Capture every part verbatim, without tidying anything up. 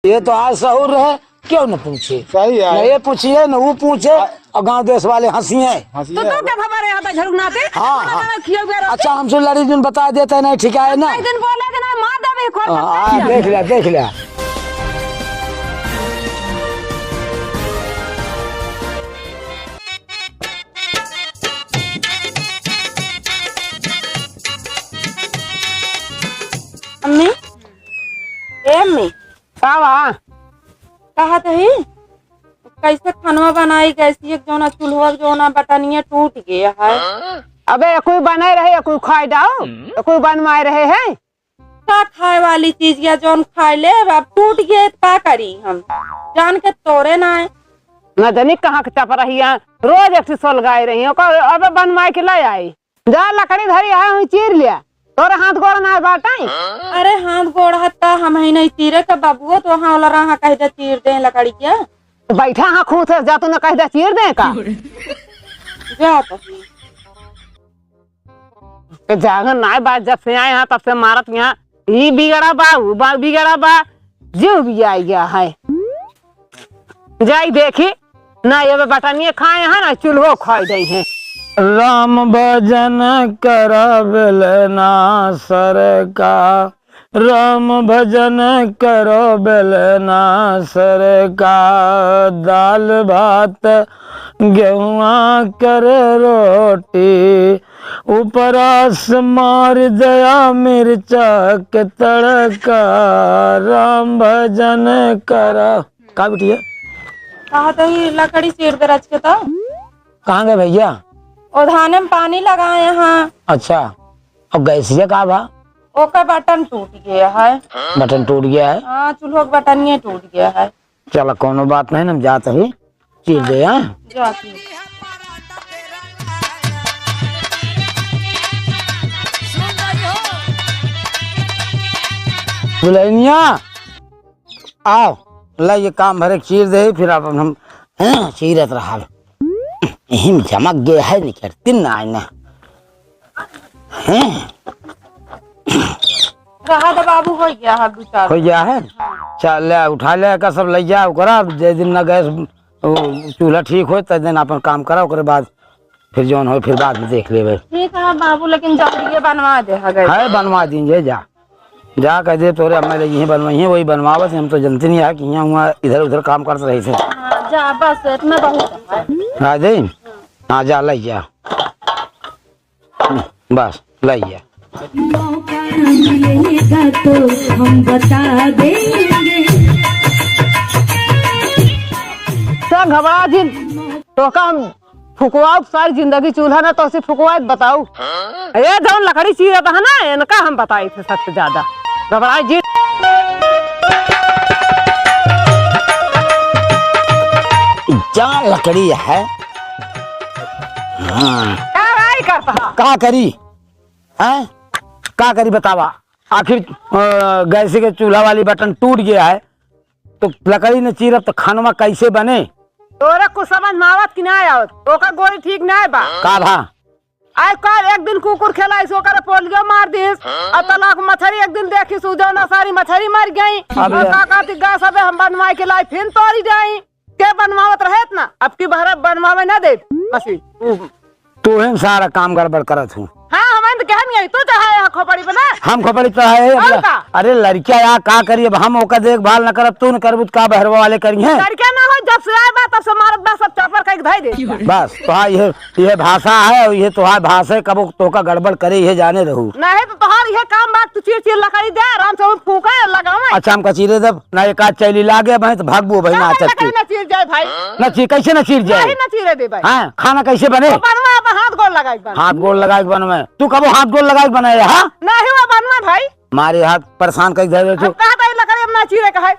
ये तो आज सहूर रहे, क्यों न पूछे? सही है। न ये पूछिए, न वो पूछे, आ- और गाँव देश वाले हँसिए। हँसिए। तो तू क्या खबर है, यहाँ पे झड़ू नाते? हाँ, खाना हाँ। वाना खिया हुआ रहते? अच्छा, हमसे लड़ी दिन बता देते नहीं, ठीक है ना? कई दिन बोले कि ना, मार देबे, खोल हाँ, के हाँ, मार देख लिया, देख लिया। अम्मी, ए अम्मी। का बा? कहत ही, कैसे खनवा बनाई, गैसिया के जौना चूल्हा के जौना बटनिया टूट गया है। अबे, कोई बने रहे, कोई खाए डाओ, कोई बनवाए रहे है। का खाए वाली चीज या जौन खाए ले, अब टूट गया तो का करी हम, जान के तोरे ना है। न जानी कहाँ के चप रही है, रोज एक ठे सोलगाए रही है, ओकर अबे बनवाए के ले आई। जा लकड़ी धरी है, वहीं चीर लिया। तोरे हाथ गोड़ ना बाटे। अरे हाथ गोड़ हाथ का हम ही नहीं चीरे का बबुओ तो वहाँ वाला रहा कह दे चीर दे लकड़ी के। तो बैठा हाँ खुद है, जा तू ना कह दे चीर दे का। जा तो। तो जागन ना बात जब से आए हैं तब से मारत यहाँ ई बिगड़ा बा, ऊ बा बिगड़ा बा, जीव भी आ गया है। जाई देखी, ना ये बटनिए खाए हैं, ना चूल्हो खाए दे हैं। राम भजन करब लेना सर का, राम भजन करब लेना सर का, दाल भात गेहुआ कर रोटी, ऊपरा से मार दया मिर्चा के तड़का, राम भजन करा। का बिटिया? कहा तो ही लकड़ी चीर दे रच के तो। कहाँ गए भैया? ओ धाने में पानी लगाए हैं। अच्छा, और गैसिया का बा? ओकर बटन टूट गया है। बटन टूट गया है? हाँ, चूल्हो के बटनिया टूट गया है। चला, कौनो बात नहीं, हम जात ही चीर दे, हाँ? जाती। दुल्हनिया, आओ, ला ये काम भरे चीर दे, फिर आप हम, हैं, चीरत रहा। यही में चमक गया है, निकलती ना आईना। हैं? रहा तो बाबू, हो गया है दो चार। हो गया है? चल, ले, उठा ले, का सब ले जा, ओकरा, जे दिन ना गैस, वो चूल्हा ठीक हो, ते दिन अपन काम करा, ओकरे बाद फिर जौन हो, फिर बाद में देख लेबे। ठीक है बाबू, लेकिन जल्दी ये बनवा दे, है गैस। है, बनवा दीजिए, जा। जा कह दे, तोरे अम्मा ले यहीं बनवाई है, वही बनवावत है, हम तो जनते नहीं है कि यहाँ हुआ इधर उधर काम करते रहे थे। हाँ, जा, बस इतना बहुत है। आ दे? हाँ, जा, ले जा। बस, लइया। मौका मिलेगा तो हम बता देंगे। तो घबरा जिन, तोहका हम फुकवाउब सारी जिंदगी चूल्हा ना तोहसे फुकवाए बताऊ। ये जौन लकड़ी चीरत है ना, इनका हम बताई थे सबसे ज्यादा। घबराए जिन। जा लकड़ी है। हाँ। का भाई करता? का करी? हैं? का करी बतावा? आखिर, अ, गैस के चूल्हा वाली बटन टूट गया है, तो लकड़ी न चीरब तो खानवा कैसे बने? तोरे कुछ समझ में आवत कि ना आवत? ओकर गोड़ी ठीक ना बा। का भा? आइ काल एक दिन कुकुर खेलाइस, ओकर पोलियो मार दिस। हाँ? अउ तलाक मछरी एक दिन देखिस, उ जौना सारी मछरी मर गई। अब अउ ले। का कहती, "गा सबे हम बनवाए के लाई, फिर तोरी जाई।" के बनवावत रहत ना, अब की बहरा बनवावे ना दे। मछरी। तू ही सारा काम गड़बड़ करत हूँ। हाँ, हम तो कहन गई, तू तो है यहाँ खोपड़ी पे ना। हम खोपड़ी पे है, और अब का? अरे लड़किया या का करी, अब हम ओकर देखभाल न करब, तू न करबू, तो का बहरवा वाले करी हैं? लड़किया ना हो, जब से आए बा, तब से मारत बा, सब चौपर कइके धइ दे। बस, तो हाँ, ये ये भाषा है और ये तोहार भाषा है, कबो तोहका गड़बड़ करे, ये जाने रहू। नहीं तो तोहार ये काम बात, तू चीर चीर लकड़ी दे, आराम से वो फूके, लगावे। अच्छा, हमका चीरे देब, ना एक आध चैली लागे भाई, तो भागबो भाई, ना ना भाई, चक्की। लकड़ी ना चीर जाए भाई। ना चीर, कैसे ना चीर जाए? नहीं ना चीरे दे भाई। हाँ, खाना कैसे बने? तो बनवा, अब हाथ गोड़ लगाई बन। हाथ गोड़ लगाई बनवे। तू कबो हाथ गोड़ लगाई बनाए, हाँ? नहीं हुआ बनवा भाई। मारे हाथ परेशान कई दे तू। अब कहा था ये लकड़ी अब ना चीरे का है?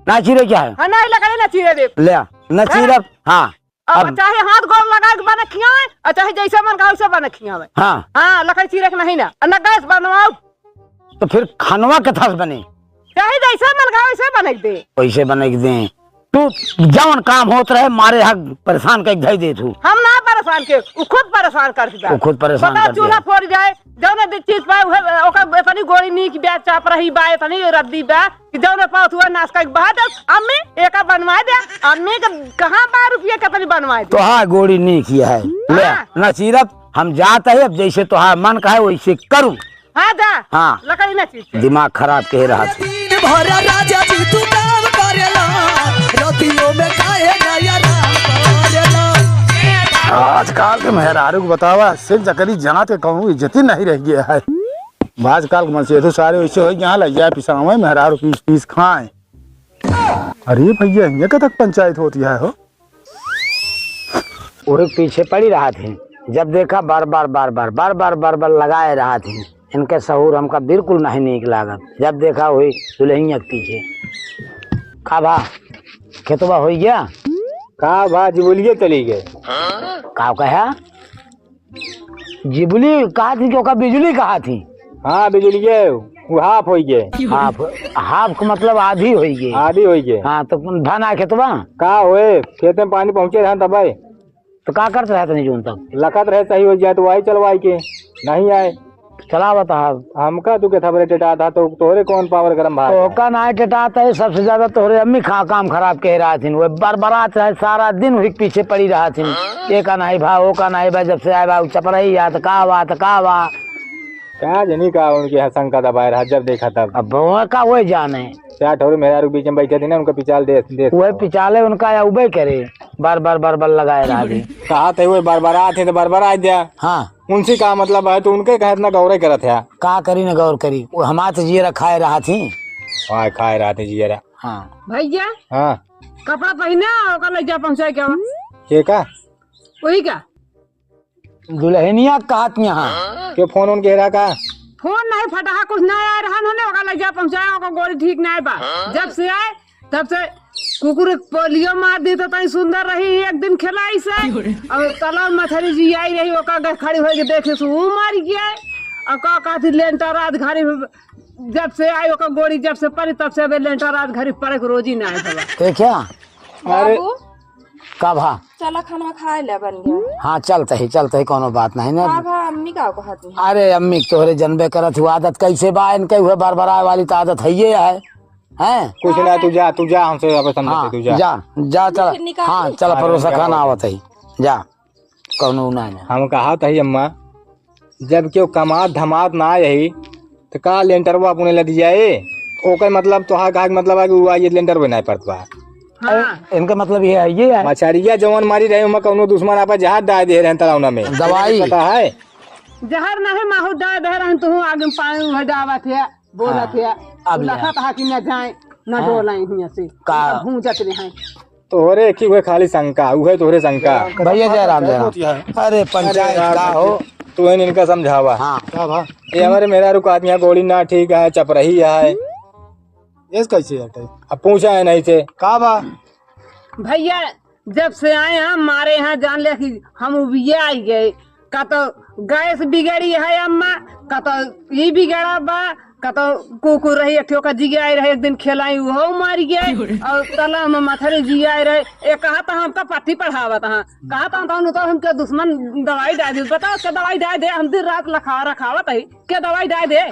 ना चीरे क्या है? हाँ, नहीं लकड़ी ना चीरे दे। ले, ना हाँ। चीरब, हाँ। अब अब चाहे हाथ गोड़ लगा के बने खियावे, और चाहे जैसे मन कहा वैसे बने खियावे। हाँ। हाँ, लकड़ी चीरे के नहीं ना, और ना गैस बनवाओ। तो फिर खनवा के थस बने? चाहे जैसे मन कहा वैसे बने के दे। वैसे बने के दे। तू जवन काम होत रहे, मारे हक परेशान कइ धइ देत हू। हम ना परेशान के, उ खुद परेशान करत बा। उ खुद परेशान बताओ, करत चूल्हा बा। फोड़ जाए, जौने दे चीज पाए, उहे, ओकर इतनी गोड़ी नीक बा, चपरही बा, इतनी रद्दी बा कि जौने पावत हुआ नाश कइ बहा दे। अम्मी, एका बनवाए दे। अम्मी के कहाँ बा रुपया, कितनी बनवाए दे? तोहार गोड़ी नीक ही है। ले, हाँ। नसीरत, हम जात है, अब जैसे तोहार मन कहे, वैसे करू। हाँ, जा। हाँ। लकड़ी ना चीर। दिमाग खराब कहे रहा थी। दिन भर राजा जी तू काम करेला, रतियों में काहे ना आराम करेला। आजकल के मेहरारू को बतावा, सिल चकरी जात के कहूँ इज्जत ही नहीं रह गया है। आजकल के मनसेधू सारे वैसे हो, यहाँ लग जाए पिसावे, मेहरारू पीस पीस खाए। अरे भैया, ये कतक पंचायत होती है हो? ओही पीछे पड़ी रहत ही। जब देखा बर बर बर बर बर बर बर बर लगाए रहत ही। इनके सहूर हमका बिल्कुल नहीं नीक लागत। जब देखा वही दुल्हनिया के पीछे। का भा, खेतवा होइ गया? का भा, जिबुलिये चली गए। का कहा? जिबुली कहा थी कि ओका बिजुली कहा थी? हाँ, बिजुलिये, वो हाफ होइ गए। हाफ, हाफ का मतलब आधी होइ गई। आधी होइ गए। हाँ, तो भा ना खेतवा? का होए, खेत में पानी पहुँचे रहन तबे। तो का करत रहे तनी जून तक? लखत रहे सही होइ जाए तो आई चलवाई के, नहीं आए। चला बता। हमका तू के थबरे टेटा था तो तोहरे कौन पावर गरम भाग है? ओका ना टेटा था, सबसे ज्यादा तोहरे अम्मी खा काम खराब कह रहा थी। वो बरबरात रहे, सारा दिन वही पीछे पड़ी रहा थी। एका नहीं भा, ओका नहीं भा, जब से आए बा, उ चपरही या तो का बा, तो का बा। का जनी का उनके यहाँ शंका दबाए रहा, जब देखा तब। अब वो का वो जाने। चार ठौरी मेहरारू के बीच में बैठे थे ना, उनका पिचाल दे, दे। वही पिचाले उनका या उबे करे, बार बार बार बार लगाए रहा जी। कहा थे वो बरबरात है तो बरबरा दिया। हाँ। उनसे का मतलब है, तो उनके कहे इतना गौर करत है। का करी न गौर करी, वो हमार तो जियरा खाए रहा थी। हाँ, खाए रहा थी जियरा। हाँ। भैया, हाँ। कपड़ा पहने, ओकर लइका पहुँचाए क्या बा? के का? वही का? दुल्हनिया कहत यहाँ। के फोन उन के रहा का? फोन नहीं, फटाहा कुछ नहीं आए रहन होने, ओकर लइका पहुँचाए, ओकर गोड़ी ठीक नहीं बा। जब से आए, तब से कुकुर पोलियो मार दी तो तई सुंदर रही, एक दिन खेलाई से। और तलाव मथरी जी आई रही, ओकर गस खड़ी होई के देखे से ऊ मर गया। और का कहती लेंटर रात घरी, जब से आई ओकर गोड़ी जब से पड़ी, तब से अबे लेंटर रात घरी पड़े के रोजी ना आए बाबा। ते क्या? अरे। बाबू, का भा? चला खाना खाए ले बन गया। हाँ, चलते ही, चलते ही, कोनो बात नहीं ना। का भा, अम्मी का कहत नहीं? अरे अम्मी, तोहरे जनबे करत हुआ आदत कैसे बा, इनके हुए बरबराए वाली तो आदत है ये है। हैं? कुछ ना, तू जा, तू जा, हमसे अब समझ हाँ, तू जा। जा, जा, चल। फिर निकाल हाँ, दी। चल, हाँ, परोसा निकाल। खाना आवत है। जा, कौनो ना, ना। हम कहा तही अम्मा, जब केहू कमात धमात ना यही, तो का लेंटरवा अपने लद जाए? ओकर मतलब, तोहार कहा के मतलब है कि वो ये लेंटर बनाए पड़त बा। हाँ। इनका मतलब ये है, ये है। मछरिया जवन मारी रहे, ओमा कौनो दुश्मन आपा जहाज डाल दे रहे तलावना में। दवाई। पता है? जहर नहीं, माहौर डाल दे रहे, तू आगे में पानी उहे डावत है। बोलत हाँ, है, अब ले। लखत हा कि न जाए, न हाँ। डोलाए हियां से, का? भूंजत रहे। तोहरे की उहे खाली शंका, उहे तोहरे शंका। भैया जय राम, जय राम। अरे पंचायत अरे यार, का हो? तू ही इनका समझावा। हाँ। का भा? ये हमारे मेहरारू का आदमी है, गोड़ी ना ठीक है, चपरही है। ये कैसे हटे? अब पूछा है नहीं से। का भा? भैया, जब से आए हैं, मारे यहाँ जान ले कि हम उबिया आई गए। का तो गैस बिगड़ी है अम्मा, का तो ई बिगड़ा बा, का तो कुकुर रही, एक ठो का जियाए रहे, एक दिन खेलाई, उहो मर गए। और तला में मथरी जियाए रहे, ये कहा था हमका पट्टी पढ़ावत हाँ, कहा था तो, तो हमके दुश्मन दवाई डाल दे। बताओ, के दवाई डाल दे, हम दिन रात लखा रखावत है, के दवाई डाल दे।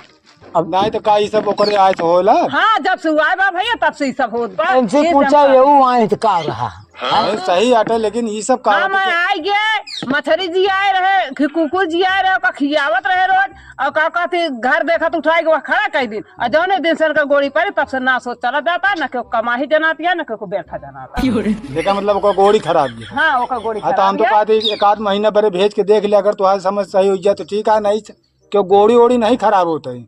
अब नहीं तो का ई सब ओकरे आए से होला? हाँ, जब से हुआ बा भैया, तब से ई सब होत बा। इनसे ये पूछा, जनता। ये ऊ आए तो का रहा? हाँ, सही आटे, लेकिन ई सब का हम होता है? आए गए, मछरी जियाए रहे, कि कुकुर जियाए रहे, ओका खियावत रहे रोज, और का कहती, घर देखत उठाए के वह खड़ा कर दिन, और जौने दिन से इनका गोड़ी पड़ी, तब से ना सोच चला जाता, ना केहू कमाही जनातिया, ना केहू बैठा जनाता। देखा, मतलब, ओकर गोड़ी खराब है। हाँ, ओकर गोड़ी हाँ, तो खराब हम तो है। कहते, एक आध महीना बरे भेज के देख ले, अगर तुम्हारी समझ सही हो जाए तो ठीक है, नहीं क्यों गोड़ी ओड़ी नहीं खराब होता है?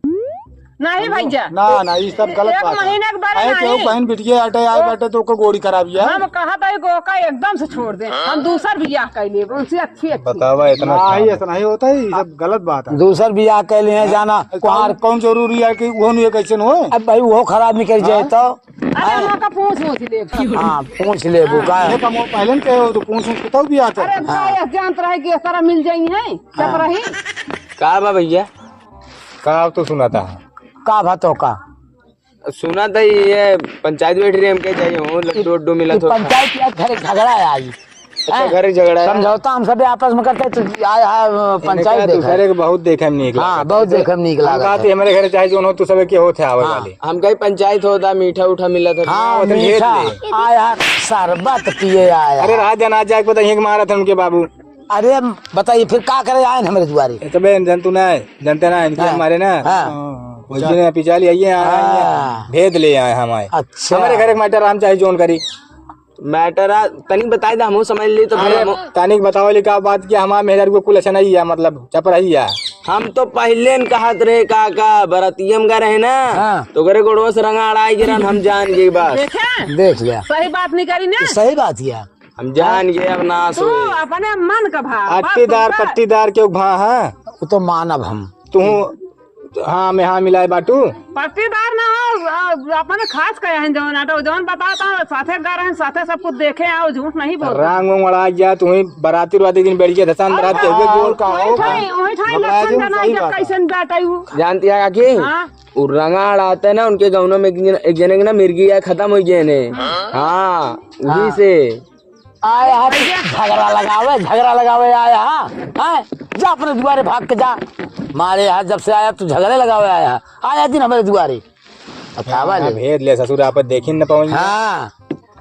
नहीं भैया। ना, ना, ये सब गलत एक बात है। महीना के बारे अरे, नहीं। क्यों बहन बिटिया अटे आए ओ, बाटे तो ओकर गोड़ी खराब है। हम कहा था कि ओका एकदम से छोड़ दे, हम दूसर बियाह कर लेब, उनसे अच्छी, अच्छी। बतावा, इतना नहीं, खराब। ऐसा नहीं होता है, ये सब गलत बात है। दूसर बियाह कर लिए हैं, जाना, कौन, कुहार। कौन जरूरी है कि वो नहीं कैसे हो? अब भाई, वो खराब निकल जाए हाँ। तो? अरे, हाँ। वहाँ का पूछ, पूछ ले। हाँ, पूछ ले, वो का है? ये कम पहले न कहे हो, तो पूछ, पूछ, बताओ बियाह कर। अरे, हाँ। भाई, जानत रहे कि इस तरह मिल जाई है, सब हाँ। रही। का बा भैया? का तो सुनाता है? का बा तो का? सुना था ये पंचायत बैठ रही, हम कहे जाइए हो, लड्डू उड्डू मिला ये तो। पंचायत या घर झगड़ा है आज। अच्छा, हैं? घर झगड़ा है। समझौता हम सब आपस में करते तो आए, हाँ, इन्हें पंचायत कहा, देखा। दूसरे के बहुत देखे में नीक हाँ, लागत। बहुत देखे में नीक हम लागत कहा है। थी, हमारे घर चाहे जोन हो, तू सब के होत है आवे हाँ। वाली। हम कहीं पंचायत होता, मीठा उठा मिला था, हाँ, हाँ, वो तो भेज मीठा। ले। आया, शरबत पिए आया। अरे, रात जना जाए के पता, यहीं के मारा था उनके बाबू। अरे, बताइए, फिर का करे आए न हमरे दुआरे? ए, तबे जन तू ना है, जनते ना है, इनके हाँ, हमारे ना। हाँ। हाँ, हाँ, वो जो है, पिछाली आइए, हाँ, हाँ। आइए। भेद ले आए हम आए। अच्छा। हमारे घर एक matter हम चाहे जोन करी। Matter आ, तनिक बताए दा, हमहू समझ ली तो फिर अरे, हमहू तनिक बताओ ली का बात कि हमार मेहरारू को कुल अच्छा नहीं है, मतलब, चप रही है। हम तो पहले न कहत रहे काका, बरातिया में गए रहे ना, हाँ। तो ओकरे गोड़वा से रंगा अड़ाई गिरन, हम जान गए बस। देखे? देख लिया। सही बात नहीं करी ना। तो सही बात है। हम जान गए अब ना तू सोए। अपने मन का भा, बात पट्टीदार, सुनता। पट्टीदार के भा, हाँ। वो तो मानब हम। तू, हाँ, में हाँ मिलाए बाटू। पट्टीदार ना हो, अ, अपने खास कहे हैं जौन आटा, जौन बताता हूँ, साथे गा रहे हैं, साथे सब कुछ देखे हैं, और झूठ नहीं बोलते। रंग उंग अड़ा गया, तू ही बराती उराती दिन बैठ गया, धसान और बरात के हुए का? गोल का वही हो? ठाई, वही ठाई घबराए लक्षण दिन, जना सही के बात है। कैसन बाटे उ? जानती है काकी? हाँ। उ रंगा अड़ाते ना, उनके गौनों में एक जन-, एक जने के ना मिर्गी है, खत्म हो गए ने। हाँ, वही हाँ। से। आया है तो झगड़ा लगावे, झगड़ा लगावे आया है, हैं? जा अपने दुआरे भाग के जा। मारे यहाँ जब से आया तू झगड़े लगावे आया है। आया दिन हमारे दुआरे। बतावा हाँ, ले। भेद ले ससुर, आप देखी न पाऊंगे। हाँ।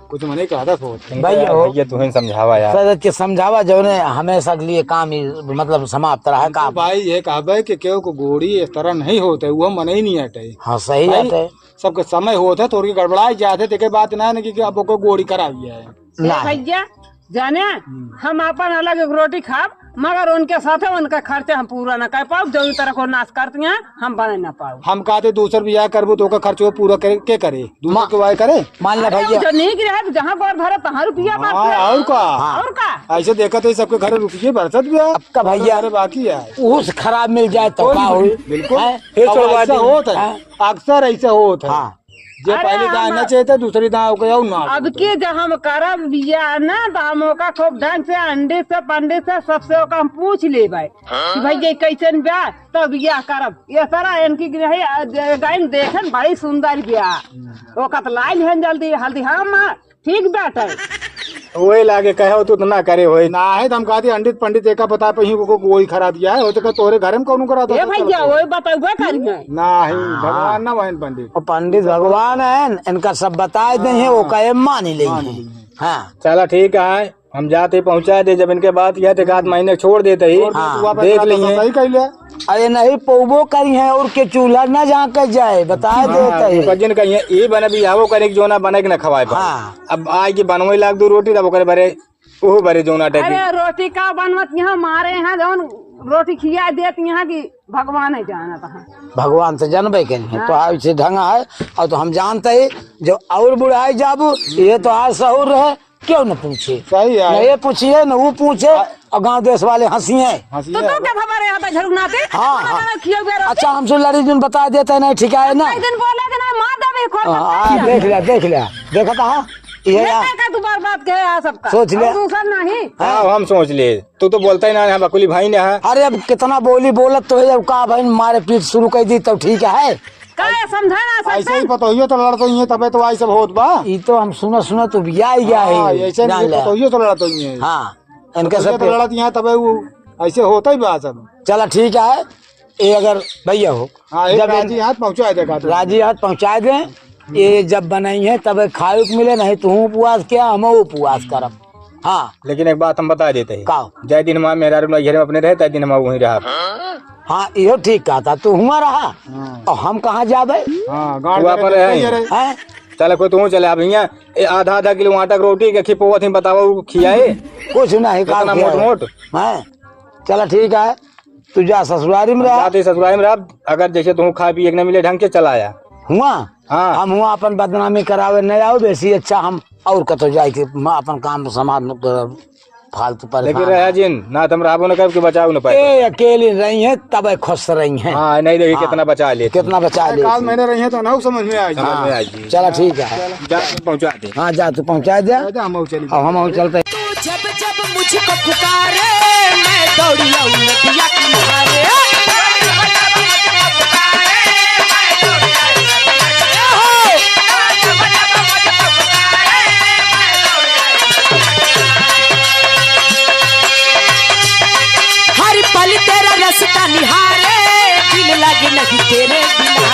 कुछ मने कहा था सोच। भैया हो। भैया तू ही समझावा यार। सर के समझावा जौने हमेशा के लिए काम ही मतलब समाप्त रहा काम। भाई ये कहबे कि केहू को गोड़ी इस तरह नहीं होते, वो मने ही नहीं हटे। हाँ, सही भाई, बात है। सबके समय होत है, थोड़ी गड़बड़ाई जात है, तेके बात ना है कि, कि अब ओकर गोड़ी खराब है। ए ना। भैया, जाने, हम्म। हम अपन अलग एक रोटी खाब, मगर उनके साथे उनका खर्चा हम पूरा ना कर पाउब, जौन तरह को नाश करती हैं, हम बने ना पाउब। हम कहते दूसर बियाह करबो तो ओकर खर्चो पूरा करे, के करे? दूसर मा-, के वाय करे? मान ले अरे, भैया। जो नहीं गिरे है, तो जहाँ गोड़ धरे, तहाँ रुपया हाँ, बरसे। और का? हाँ। और का? ऐसे देखत है, सबके घरे रुपये बरसत भी है। अब का भैया? घरे बाकी है। उस खराब मिल जाए तो कोई का नहीं, होई? बिल्कुल। हैं? फिर अब चलो ऐसा बात होत है। हाँ। अक्सर ऐसा होत है। हाँ। जे अरे पहली दाँय हम ना चाहिए था, दूसरी दाँय ओके और ना अब चाहिए। के जब हम करब बियाह ना, तो हम ओका खूब ढंग से अंडित से पंडित से सबसे ओका हम पूछ लेबै कि भाई ये कैसन ब्याह, तो बियाह करब। ये सारा इनकी गृह, अ, गाइन देखन बड़ी सुंदर ब्याह। ओका तो लाई लिहन जल्दी, हल्दी हम ठीक बात है। वही लागे कहे हो तू तो ना करे होई। ना है तो हम कहती अंडित पंडित एका पता पे ही को गोई खरा दिया है, हो तो तोरे घर में कौन करा ए था? भैया, वही बतौबे करी है। ना है, हाँ। भगवान ना बहन पंडित। वो पंडित भगवान है, इनका सब बताए दे हैं, वो हाँ। कहे मान ही लेंगे। मान लेंगे। हाँ। चला ठीक है, हम जाते पहुँचा दे, जब इनके बात यह तो एक आध महीने छोड़ देते ही, छोड़ दे, हाँ। तू वापस देख आ तो लेंगे। सही कह ले। अरे नहीं पौबो करी है और के चूल्हा ना जा के जाए, बता हाँ, देते ही। कजिन कहिए, ई बने भी आवो करे कि जो ना बने कि ना खवाए पाए। हाँ। अब आए कि बनवे लाग दू रोटी, तब ओकरे बरे, ओहो बरे जो ना अरे टके। रोटी का बनवत यहाँ मारे यहाँ जौन रोटी खिया देत यहाँ कि भगवान है जानत है। भगवान तो जानबे के नहीं, हाँ। तो आज से ढंगा है, और तो हम जानते ही जो और बुढ़ाई जाबू, ये तो आज सहूर रहे, क्यों न पूछे? सही है। न ये पूछिए, न वो पूछे, आ- और गांव देश वाले हंसिए। हंसिए तू तो अब। क्या खबर है, यहाँ पे झड़ू नाते? हाँ, खाना हाँ। खाना खिया हुआ रहते? अच्छा, हमसे लड़ी दिन बता देते नहीं, ठीक है ना? कई दिन बोले कि नहीं, मार देबे, खोल हाँ, के हाँ, खा देख लिया, देख लिया, देखा था, हाँ? ये ये यार। का, का तू बार बात कहे है सबका? सोच ले। और दूसर नहीं। हाँ, हम सोच ले। तू तो बोलता ही ना है, बकुली भाई ने है। अरे, अब कितना बोली बोलत तो है, अब का भाई मारे पीट शुरू कर दी, तो ठीक है। का ये समझा ना सकते? ऐसे ही पतोहियो तो लड़ते ही हैं, तबे तो आई सब होत बा। ई तो हम सुना, सुना तो भी आई गया हाँ, है। ऐसे जान नहीं ले। पतोहियो तो लड़ते ही हैं। हाँ, इनके पतोहियो सब तो के लड़त यहाँ, तबे वो ऐसे होता ही बा सब। चला ठीक है, ये अगर भैया हो, हाँ, एक जब राजी इन-, हाथ पहुँचा देगा तो। राजी हाथ पहुँचा दें, ये जब बनाई है तब खाए के मिले, नहीं तो हूँ उपवास किया, हम उपवास करब। हाँ। लेकिन एक बात हम बता देते हैं। का? जय दिन हमारे मेहरारू नैहर में अपने रहे, तय दिन हम वहीं रहा। हाँ, इहो ठीक कहा था, तू हुआ रहा। हाँ। और हम कहाँ जाबे? हाँ, गाड़ हुआ के पर रहे। रहे। हैं? चले कोई तू चले, अब हियाँ ए, आधा आधा किलो आटा के रोटी के खिपोवत ही बतावा, वो खियाए। कुछ नहीं, का कितना खियाए? मोट मोट। हैं? चला ठीक है, तू जा ससुरारी में हम रहा। जाते ससुरारी में रहा, अगर जैसे तू खाए पिए के ना मिले ढंग के चला आया। हुआ? हाँ। हम हुआ अपन बदनामी करावे नहीं आओ, बेसी अच्छा हम और कतो जाए के म-, अपन काम समाज में करब, फालतू परेशान लेकिन रहा है। जिन, ना तुम रहबो न करब कि बचाओ न पाए। ए, अकेले रही हैं, तब खुश रही हैं। हाँ, नहीं देखी हाँ। कितना बचा लेती। कितना बचा लेती। काल महीने रही हैं तो ना समझ में आई। समझ में आई जी। चला ठीक है। जा, पहुँचा दे। हाँ, जा, तू पहुँचा दे। जा, हम चली। अब हम चलते हैं। तू जब जब मुझको पुकारे, मैं दौड़ी आऊं नदिया किनारे। कि नहीं तेरे बिना